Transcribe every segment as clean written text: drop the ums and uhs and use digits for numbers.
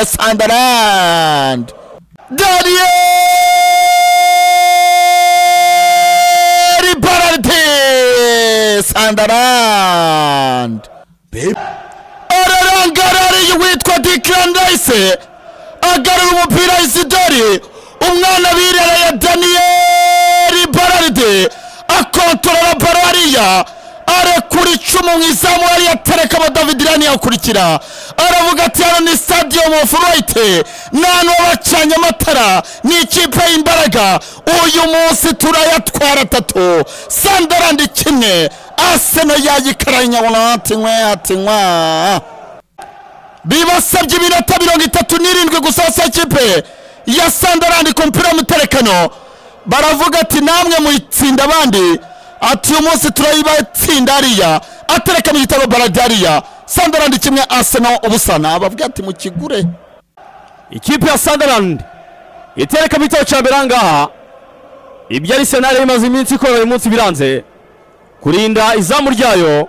Sunderland. Daniel Berardi, Sunderland. Ararangarariye witwa Declan Rice, agarura umupira Isidori, umwana birera ya Daniel Berardi akontorora baro hariya, arekura icumu mu izamu hariya, aterekamo David Ryan yakurikira, aravuga ati hano ni Stadium of Light, nta n'uwabacanye amatara, ni ikipe y'imbaraga, uyu munsi turayatwara 3, Sunderland 1, Arsenal yayikaranya ati nkwe ati nkwa. Bibasabye iminota 37 gusa sa ikipe ya Sunderland ku mupira w'umuterekano, baravuga ati namwe muyitsinda abandi, ati uyu munsi turayibatsinda hariya, atereka mu gitabo Berardi hariya. Sunderland 1 Arsenal 0. Bavuga ati mukigure. Ikipe ya Sunderland itereka mu gitabo cya mbere ahangaha. Ibyo Arsenal imaze iminsi ikora uyu munsi biranze kurinda izamu ryayo.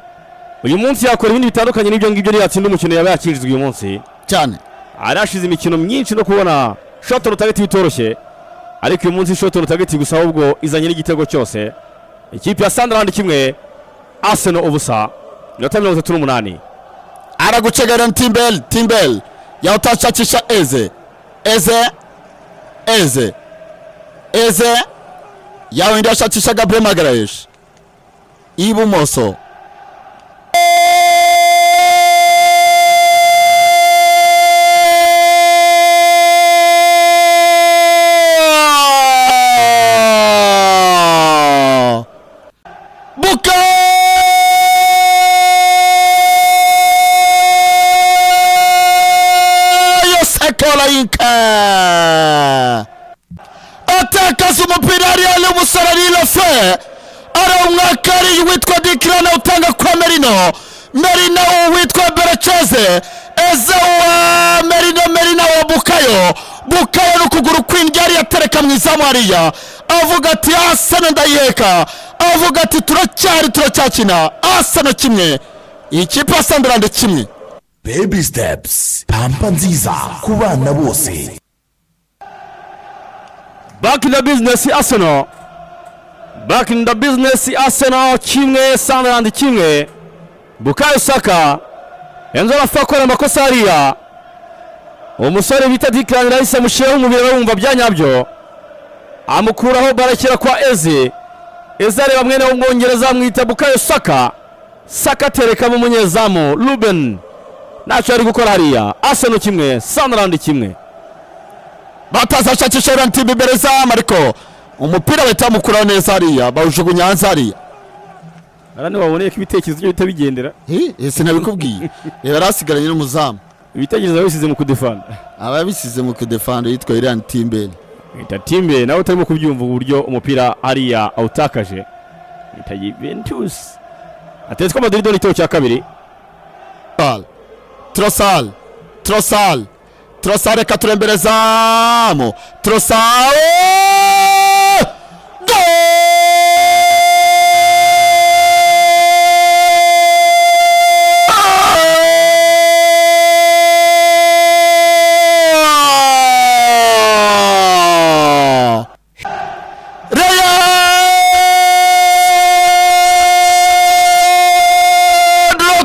Uyu munsi yakora ibindi bitandukanye n'ibyo ngibyo yatsinda umukino yaba yakinjizwe uyu munsi cyane. Arashize imikino myinshi no kubona shot on target bitoroshye, ariko uyu munsi shot on target gusa ahubwo izanye n'igitego cyose. Ikipe ya Sunderland 1 Arsenal 0, minota 38. Aragucegera Timbel, Timbel yawutashakisha Eze, Eze, Eze, Eze yawundi ashakisha Gabriel Magalhaes ibumoso. Atakaza umupira hariya n'umusore Rilofe, arawumwakariye witwa Declan utanga kwa Merino, Merino witwa Berecheze, Eze wa Merino, Merino wa Bukayo, Bukayo n'ukuguru kw'indyari yatereka mu izamu hariya, avuga ati Arsenal ndayiheka, avuga ati turacyari turacyakina. Arsenal 1, ikipe ya Sunderland 1. Baby Steps, pampa nziza ku bana bose. Back in the business Arsenal. Back in the business Arsenal 1, Sunderland 1. Bukayo Saka Enzo Rafa amakosa hariya. Umusore bita Declan Rice amushyiraho umubiri wumva byanyabyo, amukuraho barakira kwa Eze. Eze areba mwene w'umwongereza amwita Bukayo Saka. Saka atereka mu munyezamu Ruben, ntacyo ari gukora hariya. Arsenal 1, Sunderland 1. Batazashakisha Laurent imbere zamu, ariko umupira bahita bamukuraho neza hariya, bawujugunya hanze hariya. Arane waboneye ko ibitekerezo byo bihita bigendera. Sinabikubwiye. Reba yarasigaranye n'umuzamu. Ibitekerezo abisize mu kudefanda. Ababisize mu kudefanda yitwa Laurent Timber. Yita Timber nawe utarimo kubyumva uburyo umupira hariya awutakaje. Yita Juventus. Atletico Madrid ni igitego cya kabiri. Trossard, Trossard, Trossard reka turemberezamo. Trossard, goal! Leandro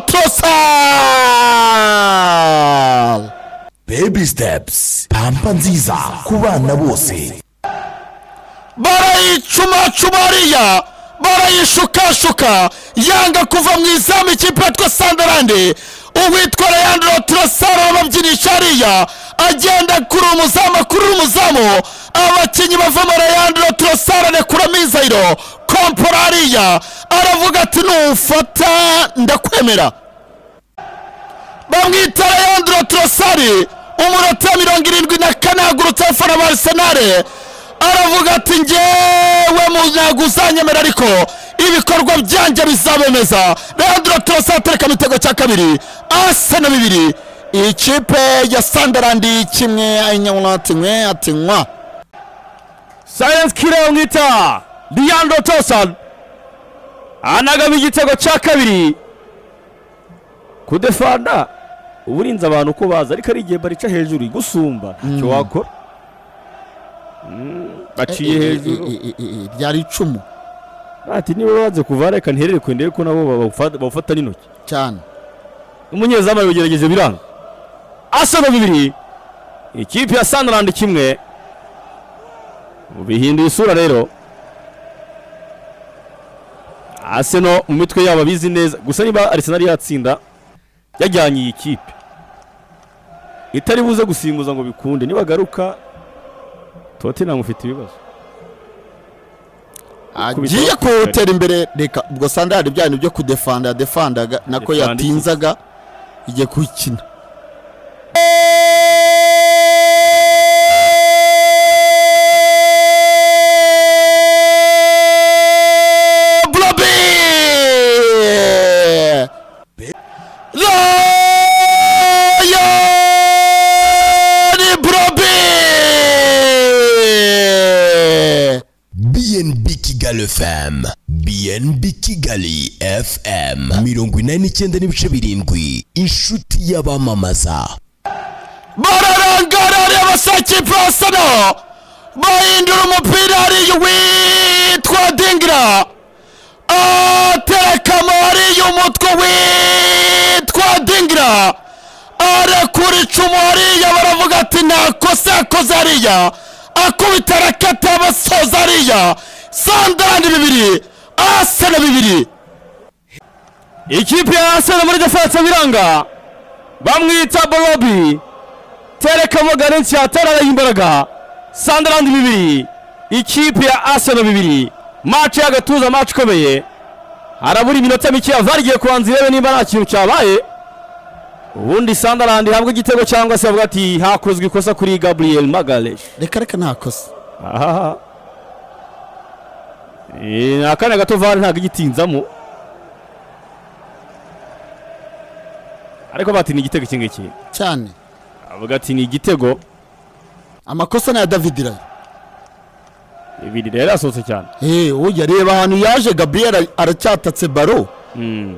Trossard! Baby Steps, pampa nziza ku bana bose. Barayicumacuma hariya, barayishukashuka, yanga kuva mu izamu ikipe yitwa Sunderland. Uwitwa Leandro Trossard ababyinisha hariya, agenda kuri umuzamu, kuri umuzamu, abakinnyi bavamo. Leandro Trossard arekura mizayiro kompora hariya, aravuga ati nufata ndakwemera. Bamwita Leandro Trossard, umunota 74 ahagurutse abafana ba Arsenal, aravuga ati njyewe ntabwo uzanyemera ariko ibikorwa byanjye bizabemeza. Leandro Trossard atereka mu gitego cya kabiri, Arsenal 2, ikipe ya Sunderland 1. Inyamwati mwe ati nkwa. Silence killer mwita Leandro Trossard anagaba igitego cya kabiri. Kudefanda Uburinze abantu ko baza ariko ari igihe barica hejuru igusumba ntacyo wakora. Baciye hejuru ryari icumu. Ati niba baze kuva reka nterere kwendeye ko nabo bawufata n'intoki cyane. Umunyezamu yagerageje biranga. Arsenal 2 ikipe ya Sunderland 1. Bihinduye isura rero. Arsenal mu mitwe yabo bizi neza gusa niba Arsenal yatsinda yajyanye iyi kipe itari buze gusimbuza ngo bikunde, nibagaruka Tottenham ufite ibibazo. Agiye kuwutera imbere reka ubwo Sunderland byanyu byo kudefanda defandaga nako yatinzaga igiye kukina. FM, BNB Kigali FM 89.7 inshuti y'abamamaza. Bararangara abasaki Arsenal bahindura umupira ari witwa Dingra aterekamo ari umutwe witwa Dingra arekura icumu hariya, baravuga ati nta kosa yakoze hariya, akubita arakata abasoza hariya. Sunderland 2 Arsenal 2. Ikipe ya Arsenal muri defense biranga bamwita Bolobi terekamo Galencia atarara imbaraga. Sunderland 2 ikipe ya Arsenal 2. Match y'agatuza, match ikomeye. Harabura iminota mike avarigiye kubanza irebe nimba nta kintu cyabaye. Ubundi Sunderland ihabwa igitego cyangwa se avuga ati hakozwe ikosa kuri Gabriel Magalhaes. Reka reka nta kosa. Aha. Akana gato VAR ntabwo igitinzamo ariko bati ni igitego iki ngiki cyane, avuga ati ni igitego. Amakosa na David Raya ibiri rero asohotse cyane. Ujya reba ahantu yaje Gabriel aracyatatse baro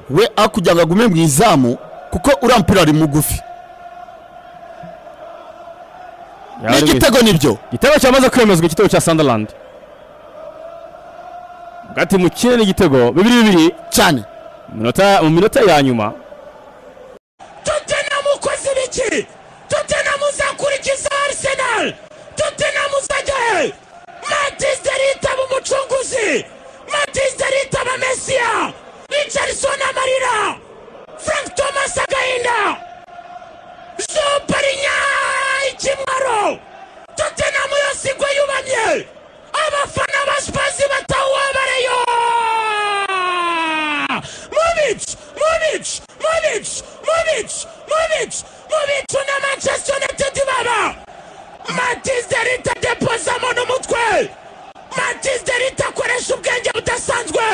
we akujya ngo agume mu izamu kuko urampira ari mugufi. Ni igitego nibyo, igitego cyamaze kwemezwa, igitego cya Sunderland. Gati mukine n'igitego 2-2 cyane mu minota ya nyuma. Tottenham ukoze ibiki? Tottenham uzakurikiza Arsenal. Tottenham uzajya he? Mathijs de Ligt aba umucunguzi, Mathijs de Ligt aba Mesiya, Richarlison amarira, Frank Thomas agahinda, João Palhinha ikimwaro. Tottenham yose igwa yubamye. Abafana ba Spurs batawubareyo. Mubic, Mubic, Mubic, Mubic, Mubic, Mubic na Manchester United baba. Mathijs de Ligt adepozamo n'umutwe. Mathijs de Ligt akoresha ubwenge budasanzwe.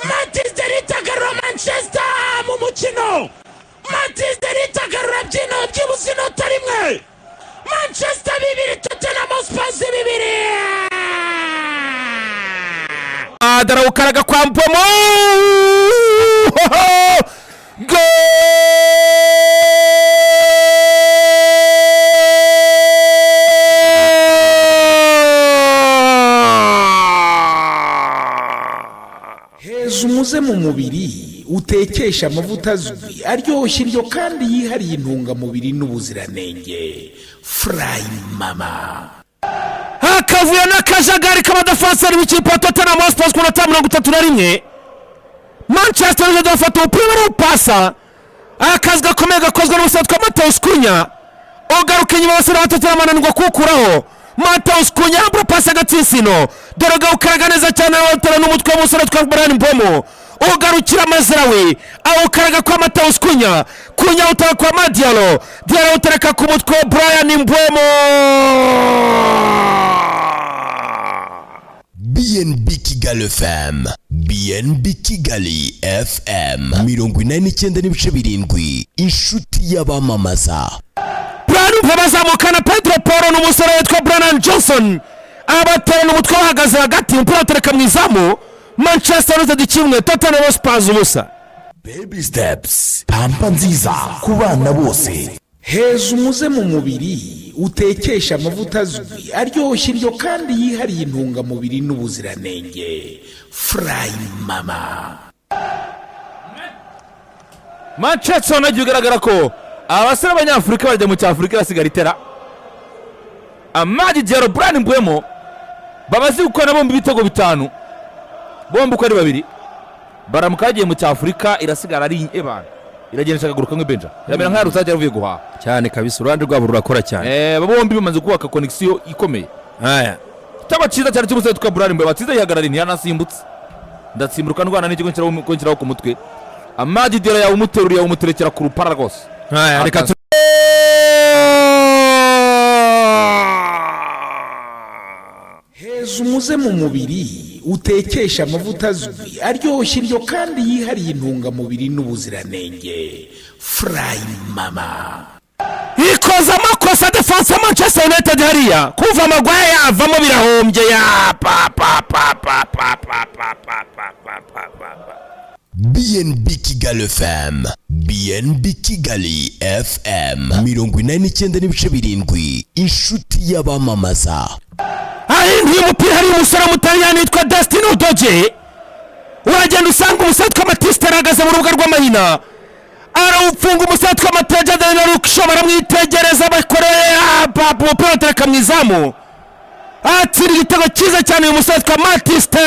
Mathijs de Ligt agarura Manchester mu mukino. Mathijs de Ligt agarura byibuze inota rimwe. Manchester 2 Tottenham Hotspur 2. Arawukaraga kwa Mpomo. Heza umuze mu mubiri utekesha amavuta azwi aryoshye iryo kandi yihariye intungamubiri n'ubuziranenge. Fry Mama. Hakavuye n'akajagari k'abadafanseri b'ikipe ya Tottenham Hotspur ku minota 31. Manchester United bafata umupira barawupasa. Akazi gakomeye gakozwe n'umusore witwa Matheus Cunha. Ugaruka inyuma abasore ba Tottenham bananirwa kuwukuraho. Matheus Cunha yambura pasi agatsinsino. Dore gawukaraga neza cyane awutera n'umutwe w'umusore witwa Bryan Mbeumo. Ugarukira Mazraoui awukaraga kwa Matheus Cunha. Cunha awutera kwa Madialo. Diallo awutereka ku mutwe wa Bryan Mbeumo. BNB Kigali FM, BNB Kigali FM 89.7 inshuti y'abamamaza. Bryan Mbeumo azamukana Pedro Porro n'umusore witwa Brennan Johnson. Abatera umutwe bahagaze hagati, umupira utereka mu izamu. Manchester United 1 Tottenham Hotspur 0. Baby Steps, pampa nziza ku bana bose. Heza umuze mu mubiri utekesha amavuta azwi aryoshye indyo kandi yihariye intungamubiri n'ubuziranenge. Fry Mama. Manchester United bigaragara ko abasore b'abanyafurika bajya mu cyafurika irasigara itera. Amadi Diallo, Bryan Mbeumo babazi gukora bombi ibitego 5, bombi uko ari babiri baramuka bagiye mu cyafurika irasigara ari ebana, iragendesha akaguru kamwe Benja, iramera nka rusajya ruvuye guhaha cyane kabisa. Uruhande rwabo rurakora cyane, bombi bamaze kubaka connection ikomeye. Haya igitego cyiza cyane cy'umusore witwa Bryan Mbeumo batsinze yihagarara ntiyanasimbutse, ndatsimbuka ndwana n'ikigo nshyiraho ku mutwe. Amadi Diallo yawumuteruriye yawumuterekera ku rupara rwose. Haya reka heza umuze mu mubiri utekesha amavuta azwi aryoshye indyo kandi yihariye intungamubiri n'ubuziranenge. Fry Mama. Ikoza amakosa defense ya Manchester United hariya, kuva amagwaye yavamo birahombye ya pa pa pa pa pa pa pa pa pa pa pa pa. BNB Kigali FM, BNB Kigali FM 89.7, inshuti y'abamamaza. Ahinduye umupira hari umusore w'umutaliyani witwa Destiny Udogie, uragenda usanga umusore witwa Matista arahagaze mu rubuga rw'amahina, arawupfunga umusore witwa Mateja Daniel Lukshaw baramwitegereza bakoreye umupira batereka mu izamu, atsinda igitego cyiza cyane uyu musore witwa Matista.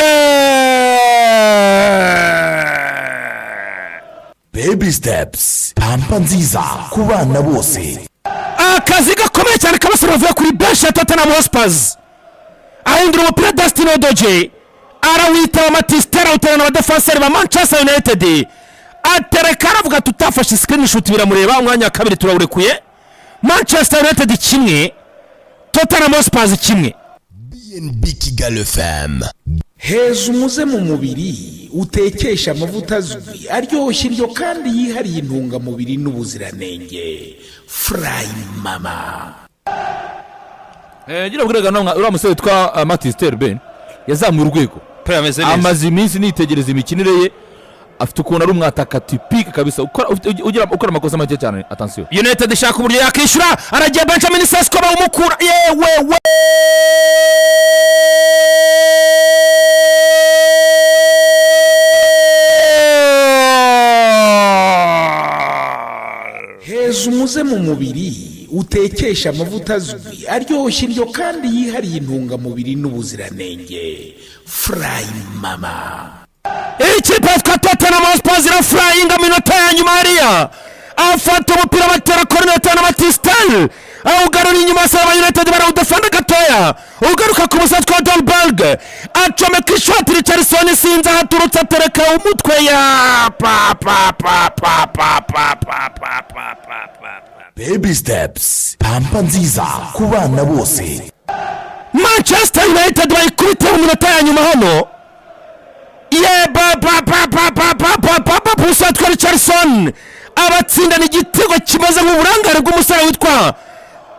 Baby Steps, pampa nziza ku bana bose. Akazi gakomeye cyane k'abasore bavuye kuri benshi ya Tottenham Hotspur. Ahindura umupira Destiny Udogie arawitaba Matista, arawuterana abadefenseri ba Manchester United, atereka aravuga tutafashe screenshot biramureba. Umwanya wa kabiri turawurekuye. Manchester United 1, Tottenham Hotspur 1. BNB Kigali FM. Heza umuze mu mubiri utekesha amavuta azwi aryoshye indyo kandi yihariye intungamubiri n'ubuziranenge. Fry Mama. Ngira bwiraga uriya musore witwa Matista Ben yazamuye urwego, amaze iminsi nitegereza imikinire ye, afite ukuntu ari umwataka typique kabisa, ukora amakosa make cyane. Attention, United ishaka uburyo yakishyura, aragiye Benjamin Sesko bawumukura, yewe we Heza umuze mu mubiri utekesha amavuta azwi aryoshye indyo kandi yihariye intungamubiri n'ubuziranenge. Fry Mama. Ikipe yitwa Tottenham Hotspur irafurayinga minota ya nyuma hariya, afata umupira batera korinete na Matista, awugarura inyuma asaba United barawudefenda gatoya, ugaruka ku musatsi wa Dolberg acomeka ishoti Richarlison sinzi aho aturutse atereka umutwe ya pa pa pa pa pa pa pa pa pa pa pa. Baby Steps, pampa nziza ku bana bose. Manchester United bayikubite mu minota ya nyuma hano. Ye ba ba ba ba ba ba ba ba ba musatsi wa Richarlison abatsinda ni igitego kimaze nk'uburangare bw'umusore witwa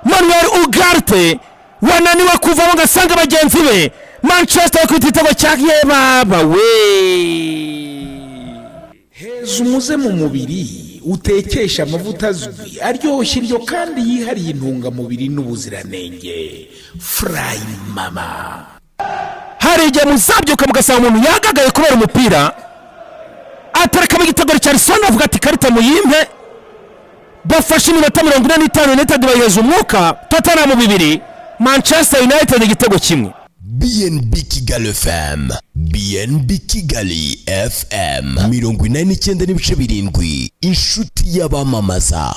Manuel Ugarte wananiwe kuvamo ngasanga bagenzi be. Manchester bakubita igitego cya yebaba we. Heza umuze mu mubiri utekesha amavuta azwi aryoshye indyo kandi yihariye intungamubiri n'ubuziranenge. Fry Mama. Hari igihe muzabyuka mugasanga umuntu yagagaye kubera umupira, aterekamo igitego Richarlison avuga ati karita muyimpe. Bafashe iminota 45 United bayiheza umwuka. Tottenham 2, Manchester United igitego 1. BNB Kigali FM, BNB Kigali FM 89.7, inshuti y'abamamaza.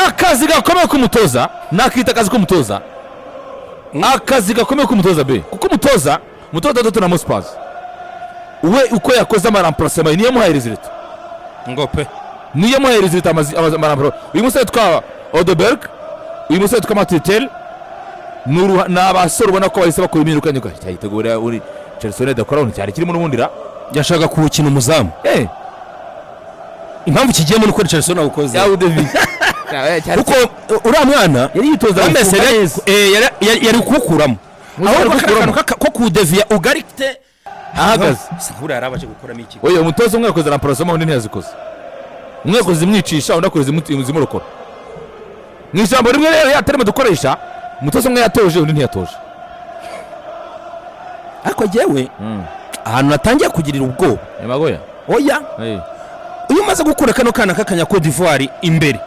Akazi gakomeye k'umutoza, nakita akazi k'umutoza, akazi gakomeye k'umutoza be, kuko umutoza Tottenham Hotspur we uko yakoze amaramplacement niyo muhaye result ngo pe, niyo muhaye result amaramplacement. Uyu musore witwa Odeberg, uyu musore witwa Matitel, ni abasore ubona ko bahise bakora impinduka nyuka cyayitegura uri Chelsea dakora cyari kirimo n'ubundi ra yashaka kuwukina umuzamu. Impamvu kigiyemo nuko Richarlison awukoze kuko uriya mwana yari yitoza yari kuwukuramo, ahubwo akantu ko kuwudeviya ugarite Ahagaze. Sahura yarabaje gukoramo iki? Oya, umutoza umwe yakoze remplacement, undi ntiyazikoze. Umwe yakoze imwicisha, undi akoze izimurokora. Mu ijambo rimwe rero ya terme dukoresha, umutoza umwe yatoje, undi ntiyatoje. Ariko jyewe ahantu natangiye kugirira ubwoba. Emagoya. Oya. Iyo umaze gukura kano kana k'akanya Cote d'Ivoire imbere,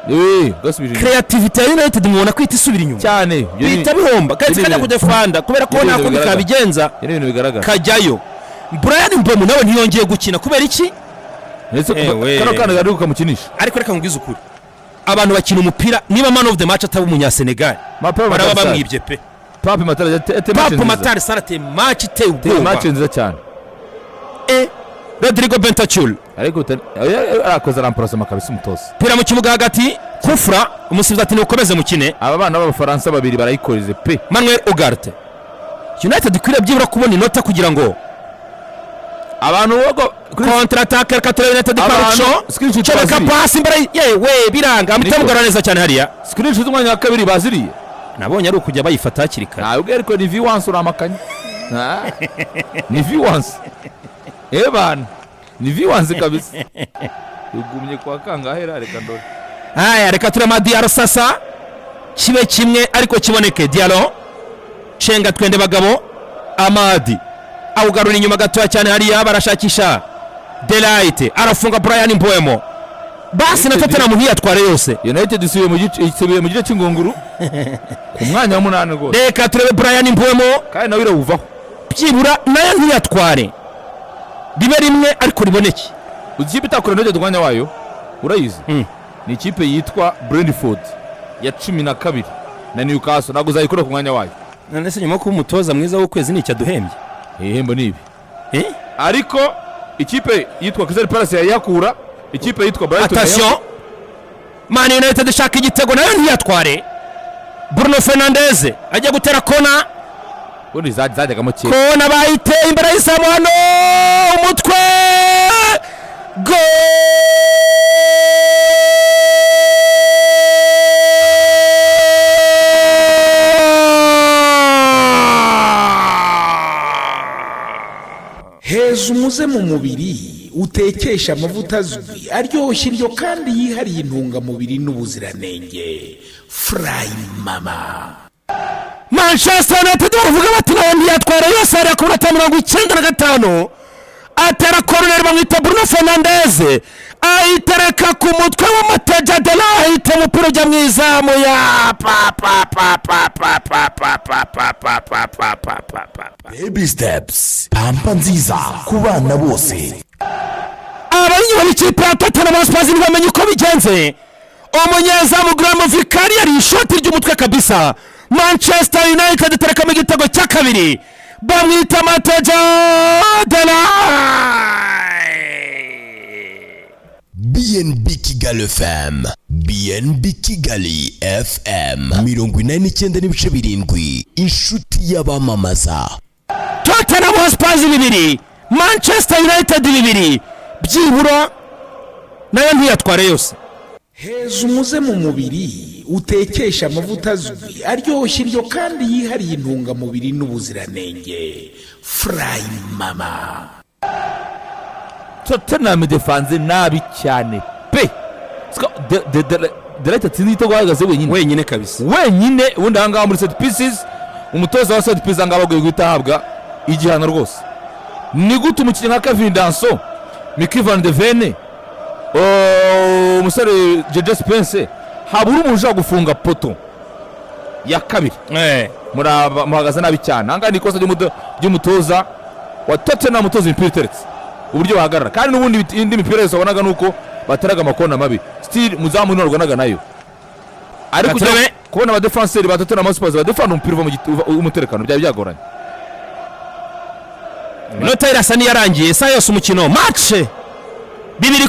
creativity ya United mubona kwita isubira inyuma cyane, bihita bihomba kandi kajya kudefanda kubera ko nta kundi kabigenza, ibintu bigaragara kajyayo. Brian Mbeumo nawe ntiyongeye gukina kubera iki? Kano kana gari kukamukinisha. Ariko reka ngwize ukuri, abantu bakina umupira niba man of the match ataba umunya Senegal baraba bamwibye pe. Pape Matar Pape Matar Sarate match iteye ubwoba, match nziza cyane. Rodrigo Bentancur ariko arakoze remplacement kabisa umutoza. Pira mu kibuga hagati, Kufra umusifuzi ati nukomeze mukine. Aba bana b'Abafaransa babiri barayikoreze pe. Manuel Ugarte. United ikwiriye byibura kubona inota kugira ngo abantu bogo contre attaque Katura United Parucho cyobeka pass imbere yewe biranga amutamugara neza cyane hariya. Screenshot umwanya wa kabiri baziriye. Nabonye ari ukujya bayifata hakiri kare. Ntabwo ariko ni V1 uramakanya. Ni V1. Ebana ni V1 kabisa. Ugumye kwa kangahera reka ndore. Haya reka turema Diallo sasa. Kibe kimwe ariko kiboneke. Diallo cenga twende bagabo. Amadi awugarura inyuma gatoya cyane hariya barashakisha Delight arafunga Brian Mbeumo. Basi na Tottenham ntiyatware yose. United isubiye mu gice cy'ingunguru ku mwanya wa 8 rwose. Reka turebe Brian Mbeumo kandi nawe irawuvaho. Byibura nayo ntiyatware. Ribe rimwe ariko riboneke. Ikipe itakora United umwanya wayo urayizi. Ni ikipe yitwa Brentford ya 12 na Newcastle ntabwo uzayikora ku mwanya wayo. None se nyuma ko umutoza mwiza w'ukwezi ni icyaduhembye? Ihembo ni ibi. Ariko ikipe yitwa Crystal Palace yayakura, ikipe yitwa Brighton. Attention! Man United ishaka igitego nayo ntiyatware. Bruno Fernandes ajya gutera kona. Ubundi zajyagamo kera. Kona bayiteye imbere y'izamu hano umutwe. Heza umuze mu mubiri utekesha amavuta azwi aryoshye indyo kandi yihariye intungamubiri n'ubuziranenge. Fry Mama. Manchester United baravuga bati nawe ntiyatwara yose ari ku minota 95 atera corner bamwita Bruno Fernandes ayitereka ku mutwe w'Amateja Delight umupira ujya mu izamu ya pa pa pa pa pa pa pa pa pa pa pa pa pa pa pa. Baby Steps, pampa nziza ku bana bose. Abayinnyi b'ikipe ya Tottenham Hotspur ntibamenye uko bigenze. Umunyezamu Graham Vicario yari ishoti ry'umutwe kabisa. Manchester United iterekamo igitego cya kabiri bamwita Mateja Delight. BNB Kigali FM, BNB Kigali FM 89.7, inshuti y'abamamaza. Tottenham Hotspur 2 Manchester United 2, byibura nayo ntiyatware yose. Heza umuze mu mubiri utekesha amavuta azwi aryoshye indyo kandi yihariye intungamubiri n'ubuziranenge. Fry Mama. Tottenham defanze nabi cyane pe. Delight atsinze igitego ahagaze wenyine. Wenyine kabisa. Wenyine ubundi aha ngaha muri set pieces, umutoza wa set pieces aha ngaha agiye guhita ahabwa igihano rwose. Ni gute umukinnyi nka Kevin Danso, Mickey van de Ven, umusore JJ Spence habura umuntu ushobora gufunga poto ya kabiri. Muhagaze nabi cyane. Aha ngaha ni ikosa ry'umutoza wa Tottenham, umutoza imipira iteretse uburyo bahagarara, kandi n'ubundi indi mipira yose wabonaga nuko bateraga amakona mabi, still muzamu ntarwanaga nayo. Ariko kubona abadefenseri ba Tottenham Hotspur badefana umupira uva mu umuterekano byari byagoranye. Inota irasa niyarangiye saa yose umukino match 2.